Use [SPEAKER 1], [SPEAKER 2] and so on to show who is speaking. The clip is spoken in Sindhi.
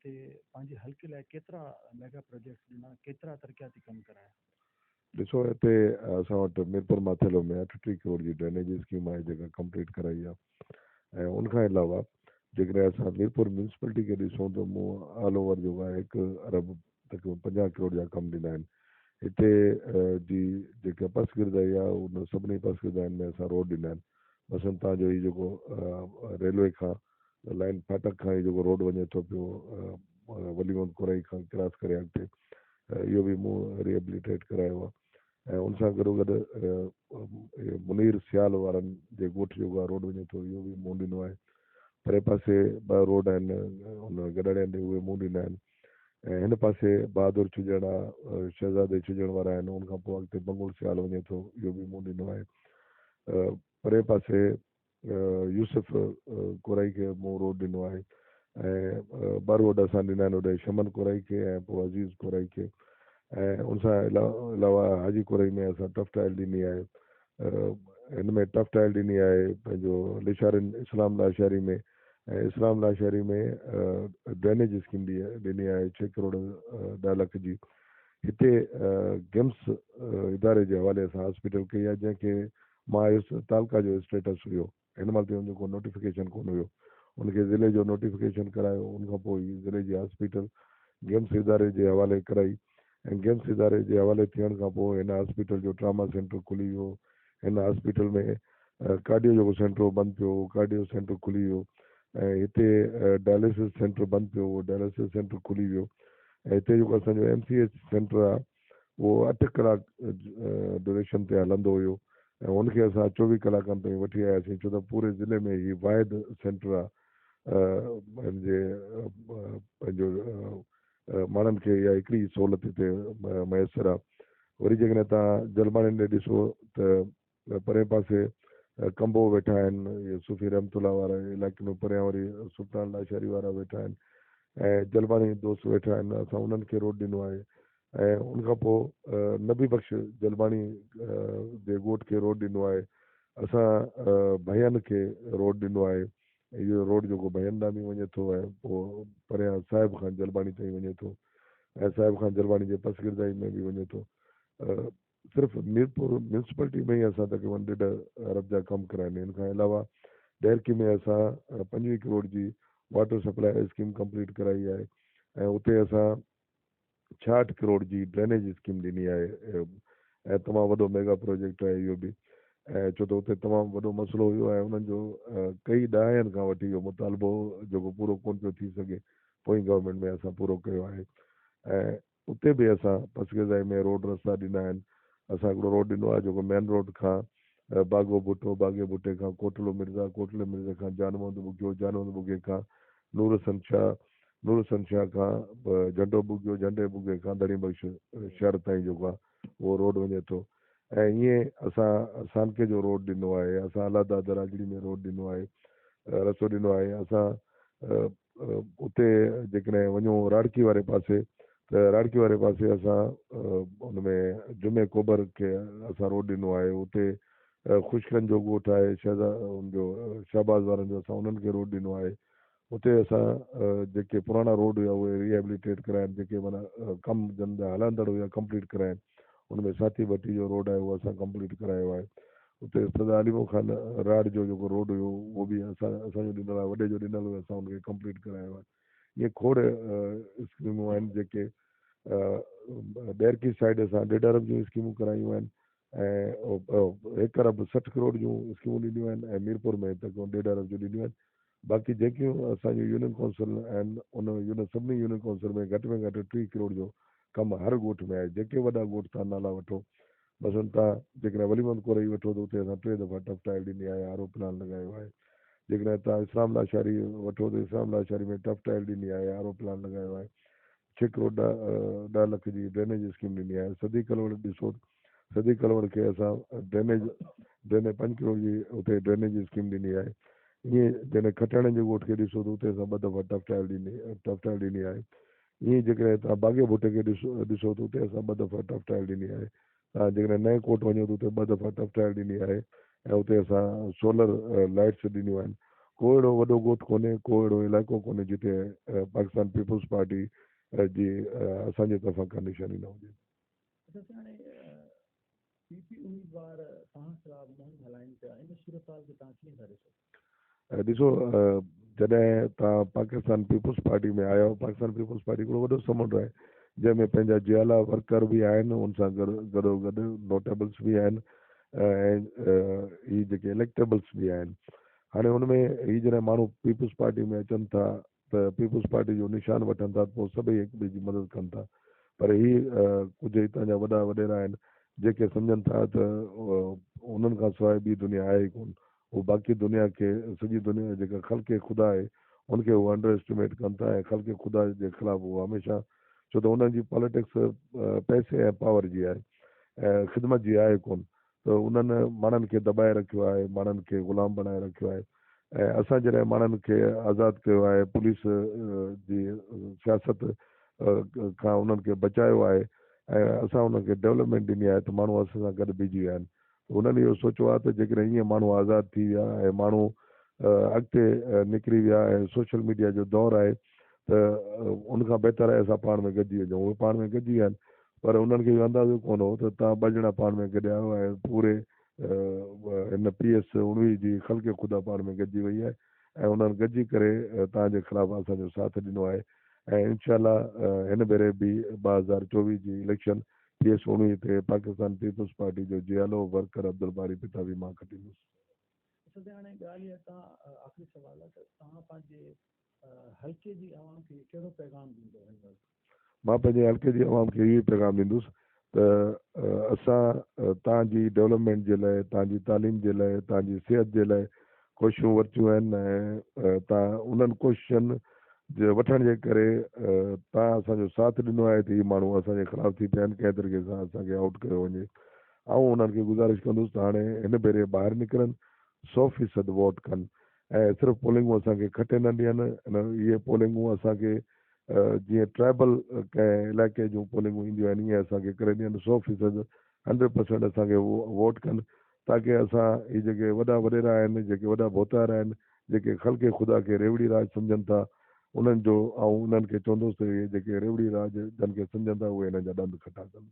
[SPEAKER 1] هتي پنهنجي حلقي لاء ڪيترا ميگا پروجيڪٽس ڏنا، ڪيترا ترقياتي ڪم ڪرايا؟
[SPEAKER 2] ڏسو هتي اسان وٽ ميرپور ماٿيلو ۾ 38 ڪروڙ جي ڊرينيج اسڪيم آهي جيڪا ڪمپليٽ ڪرائي آهي ۽ ان کان علاوه جيڪڏهن اسان ميرپور ميونسپلٽي کي ڏسون ته مون آل اوور جيڪو آهي هڪ ارب تقريبن 50 ڪروڙ جا ڪم ڏنا آهن. هتي جي جيڪا پسگردائي آهي ان سڀني پسگردائين ۾ اسان روڊ ڏنا آهن. مثلاً تان جو هي جيڪو ريلوي کان لائن ڦاٽڪ کان هي جيڪو روڊ وڃي ٿو پيو ولي محمد ڪورائي کان ڪراس ڪري اڳتي، اهو به مون ريهيبليٽيٽ ڪرايو آهي ۽ ان سان گڏو گڏ منير سيال وارن جي ڳوٺ جيڪو آهي روڊ وڃي ٿو اهو به مون ڏنو آهي. پري پاسي ٻه روڊ آهن ان گڏاڙين ڏي، اهي مون ڏنا آهن ۽ هن پاسي بهادر ڇڄڻ آ، شهزادي ڇڄڻ وارا آهن، ان کان پوء اڳتي بنگول سيال وڃي ٿو، اهو به مون ڏنو آهي. پري پاسي يوسف ڪورائي کي مون روڊ ڏنو آهي ۽ ٻه روڊ اسان ڏنا آهن هوڏي شمن ڪورائي کي ۽ پوء عزيز ڪورائي کي ۽ ان سان علاوه حاجي ڪورائي ۾ اسان ٽف ٽائل ڏني آهي. هن ۾ ٽف ٽائل ڏني آهي پنهنجو لشارين اسلام لاشاري ۾ ۽ اسلام لاشاري ۾ ڊرينيج اسڪيم ڏني آهي 6 ڪروڙ 10 لک جي. هتي گمس اداري جي حوالي اسان هاسپيٽل ڪئي آهي جنهن کي مان آيس تعلقه جو اسٽيٽس هيو هن مهل تائين ان جو ڪو نوٽيفڪيشن ڪونه هيو ان کي ضلعي جو نوٽيفڪيشن ڪرايو ان کان پوء هي ضلعي جي هاسپيٽل گيمس اداري جي حوالي ڪرائي ۽ گيمس اداري جي حوالي ٿيڻ کان پوء هن هاسپيٽل جو ٽراما سينٽر کلي ويو. هن هاسپيٽل ۾ ڪارڊيو جيڪو سينٽر هو بند پيو هو ڪارڊيو سينٽر کلي ويو ۽ هتي ڊائليسس سينٽر بند پيو هو ڊائليسس سينٽر کلي ويو ۽ هتي جيڪو اسان جو ايم سي ايچ سينٽر آهي اهو 8 ڪلاڪ ڊيوريشن تي هلندو هيو ۽ ان کي اسان 24 ڪلاڪن تائين وٺي آياسين ڇو ته پوري ضلعي ۾ هي واحد سينٽر آ هن جي پنهنجو ماڻهن کي اها هڪڙي سهولت هتي ميسر آ. وري جيڪڏهن تان جلباڻين ڏي ڏسو ته پرئين پاسي ڪمبو ويٺا آهن، اهي صوفي رحمت الله واري علائقي ۾ پريان وري سلطان لاشاري وارا ويٺا آهن ۽ جلباڻي دوست ويٺا آهن، اسان انهن کي روڊ ڏنو آهي ۽ ان کان پوء نبي بخش جلباڻي جي ڳوٺ کي روڊ ڏنو آهي، اسان ڀين کي روڊ ڏنو آهي، اهو روڊ جيڪو ڀين ڏانهن به وڃي ٿو ۽ پوء پريان صاحب خان جلباڻي تائين وڃي ٿو ۽ صاحب خان جلباڻي جي پسگردائي ۾ به وڃي ٿو. صرف ميرپور ميونسپلٽي ۾ ئي اسان تقريبن ڏيڍ ارب جا ڪم ڪرايا آهن. ان کان علاوه ڏهرڪي ۾ اسان 25 ڪروڙ جي واٽر سپلاء اسڪيم ڪمپليٽ ڪرائي آهي ۽ اتي اسان 66 ڪروڙ جي ڊرينيج اسڪيم ڏني آهي ۽ تمام وڏو ميگا پروجيڪٽ آهي اهو به ۽ ڇو ته اتي تمام وڏو مسئلو هيو ۽ انهن جو ڪئي ڏهاين کان وٺي اهو مطالبو جيڪو پورو ڪونه پيو ٿي سگهي، پوئين گورنمينٽ ۾ اسان پورو ڪيو آهي ۽ اتي به اسان پسگردائي ۾ روڊ رستا ڏنا آهن. اسان هڪڙو روڊ ڏنو آهي جيڪو مين روڊ کان باغو ڀٽو، باغي ڀٽي کان ڪوٽلو مرزا، ڪوٽلي مرزا کان جان محمد ٻگهيو، جان محمد ٻگهيي کان نور حسن شاهه، نور حسن شاهه کان جهنڊو ٻگهيو، جهنڊي ٻگهيي کان ڌڻي بخش شهر تائين جيڪو آهي اهو روڊ وڃي ٿو ۽ ائين اسان سانڪي جو روڊ ڏنو آهي، اسان الله داد راڄڙي ۾ روڊ ڏنو آهي، رستو ڏنو آهي، اسان اتي جيڪڏهن وڃون راڙڪي واري پاسي ته راڙڪي واري پاسي اسان ان ۾ جمعي ڪوبر کي اسان روڊ ڏنو آهي، اتي خشڪن جو ڳوٺ آهي شهزا ان جو شهباز وارن جو اسان انهن کي روڊ ڏنو آهي. اتي اسان جيڪي پراڻا روڊ هيا اهي ريهيبليٽيٽ ڪرايا آهن، جيڪي معنيٰ ڪم جن جا هلندڙ هيا ڪمپليٽ ڪرايا آهن. ان ۾ ساٿي ڀٽي جو روڊ آهي اهو اسان ڪمپليٽ ڪرايو آهي. اتي سدا علي محمد خان راڙ جو جيڪو روڊ هيو اهو به اسان اسان جو ڏنل آهي، وڏي جو ڏنل هيو اسان ان کي ڪمپليٽ ڪرايو آهي. ائين کوڙ اسڪيمون آهن جيڪي ڏهرڪي سائيڊ اسان ڏيڍ ارب جون اسڪيمون ڪرايون آهن ۽ 1 ارب 60 ڪروڙ جون اسڪيمون ڏنيون آهن ۽ ميرپور ۾ تقريبن ڏيڍ ارب جون ڏنيون آهن. باقي جيڪيون اسان جون يونين ڪائونسل آهن ان يونين سڀني يونين ڪائونسل ۾ گهٽ ۾ گهٽ 30 ڪروڙ جو ڪم هر ڳوٺ ۾ آهي. جيڪي وڏا ڳوٺ تان نالا وٺو مثلاً تان جيڪڏهن ولي محمد ڪورئي وٺو ته اتي اسان 3 دفعا ٽف ٽائل ڏني آهي، آر او پلان لڳايو آهي. جيڪڏهن تان اسلام لاشاري وٺو ته اسلام لاشاري ۾ ٽف ٽائل ڏني آهي، آر او پلان لڳايو آهي. 6 ڪروڙ 10 لک جي ڊرينيج اسڪيم ڏني آهي. صديق ڪلوڙ ڏسو صديق ڪلوڙ کي اسان ڊرينيج ڊرينيج 5 ڪروڙ جي اتي ڊرينيج اسڪيم ڏني آهي. ائين جڏهن کٽياڻي جي ڳوٺ کي ڏسو ته اتي اسان 2 دفعا ٽف ٽائل ڏني ٽف ٽائل ڏني آهي. ائين جيڪڏهن توهان باغي ڀٽي کي ڏسو ڏسو ته اتي اسان 2 دفعا ٽف ٽائل ڏني آهي. توهان جيڪڏهن نئين ڪوٽ وڃو ته اتي 2 دفعا ٽف ٽائل ڏني آهي ۽ اتي اسان سولر لائٽس ڏنيون آهن. ڪو اهڙو وڏو ڳوٺ ڪونهي، ڪو اهڙو علائقو ڪونهي جتي پاڪستان پيپلز پارٽي جي اسان جي طرفان ڪا نشاني نه هجي.
[SPEAKER 1] اچا سائين هاڻي پي پي اميدوار توهان خلاف مهم هلائين پيا ان صورتحال کي توهان ڪيئن ٿا ڏسو؟
[SPEAKER 2] ڏسو جڏهن توهان پاڪستان پيپلز پارٽي ۾ آيا آهيو، پاڪستان پيپلز پارٽي هڪڙو وڏو سمنڊ آهي جنهن ۾ پنهنجا جيالا ورڪر به آهن ان سان گڏو گڏ نوٽيبلس به آهن ۽ هي جيڪي اليڪٽيبلس به آهن. هاڻي ان ۾ هي جڏهن ماڻهو پيپلز پارٽي ۾ اچن ٿا ته پيپلز پارٽي جو نشان وٺن ٿا ته پوء سڀئي هڪ ٻئي جي مدد ڪن ٿا پر هي ڪجهه هتان جا وڏا وڏيرا آهن جيڪي سمجهن ٿا ته انهن کان سواء ٻي دنيا آهي ئي ڪونه هو باقي دنيا کي سڄي دنيا جيڪا خلق خدا آهي ان کي هو انڊر اسٽيميٽ ڪن ٿا ۽ خلق خدا جي خلاف هو هميشه ڇو ته انهن جي پاليٽڪس پئسي ۽ پاور جي آهي ۽ خدمت جي آهي ڪونه ته انهن ماڻهن کي دٻائي رکيو آهي، ماڻهن کي غلام بڻائي رکيو آهي ۽ اسان جڏهن ماڻهن کي آزاد ڪيو آهي، پوليس جي سياست کان انهن کي بچايو آهي ۽ اسان انهن کي ڊولپمينٽ ڏني آهي ته ماڻهو اسان سان گڏ بيهجي ويا آهن ته انهن اهو سوچيو آهي ته جيڪڏهن ائين ماڻهو آزاد ٿي ويا ۽ ماڻهو اڳتي نڪري ويا ۽ سوشل ميڊيا جو دور آهي ته ان کان بهتر آهي اسان پاڻ ۾ گڏجي وڃون اهي پاڻ ۾ گڏجي ويا آهن پر انهن کي اهو اندازو ڪونه هو ته توهان ٻه ڄڻا پاڻ ۾ گڏيا آهيو ۽ پوري هن پي ايس 19 جي خلق خدا پاڻ ۾ گڏجي وئي آهي ۽ انهن گڏجي ڪري توهان جي خلاف اسان جو ساٿ ڏنو آهي ۽ انشاء الله هن ڀيري به 2024 جي اليڪشن پي ايس 19 تي پاڪستان پيپلز پارٽي جو جيالو ورڪر عبدالباري پتافي مان کٽيندس.
[SPEAKER 1] اڇا سائين هاڻي ڳالهه اها توهان آخري سوال آهي ته توهان پنهنجي حلقي جي عوام کي ڪهڙو پيغام ڏيندو هن وقت؟
[SPEAKER 2] مان پنهنجي حلقي جي عوام کي اهو ئي پيغام ڏيندس ته اسان توهان جي ڊولپمينٽ جي لاء، توهان جي تعليم جي لاء، توهان جي صحت جي لاء ڪوششون ورتيون آهن ۽ توهان انهن ڪوششن جي وٺڻ جي ڪري توهان اسان جو ساٿ ڏنو آهي ته هي ماڻهو اسان جي خلاف ٿي پيا آهن ڪنهن طريقي سان اسان کي آئوٽ ڪيو وڃي. آئون انهن کي گذارش ڪندس ته هاڻي هن ڀيري ٻاهر نڪرن سو فيصد ووٽ ڪن ۽ صرف پولنگون اسان کي کٽي نه ڏين اهي پولنگون اسان کي جيئن ٽرائبل ڪنهن علائقي جون پولنگون اينديون آهن ايئن اسان کي ڪري ڏين سو فيصد هنڊريڊ پرسينٽ اسان کي ووٽ ڪن تاڪه اسان هي جيڪي وڏا وڏيرا آهن جيڪي وڏا ڀوتار آهن جيڪي خلق خدا کي ريوڙي راڄ سمجهن ٿا انهن جو آئون انهن کي چوندس ته اهي جيڪي ريوڙي راڄ جن کي سمجهن ٿا اهي انهن جا ڏند کٽا ڪن.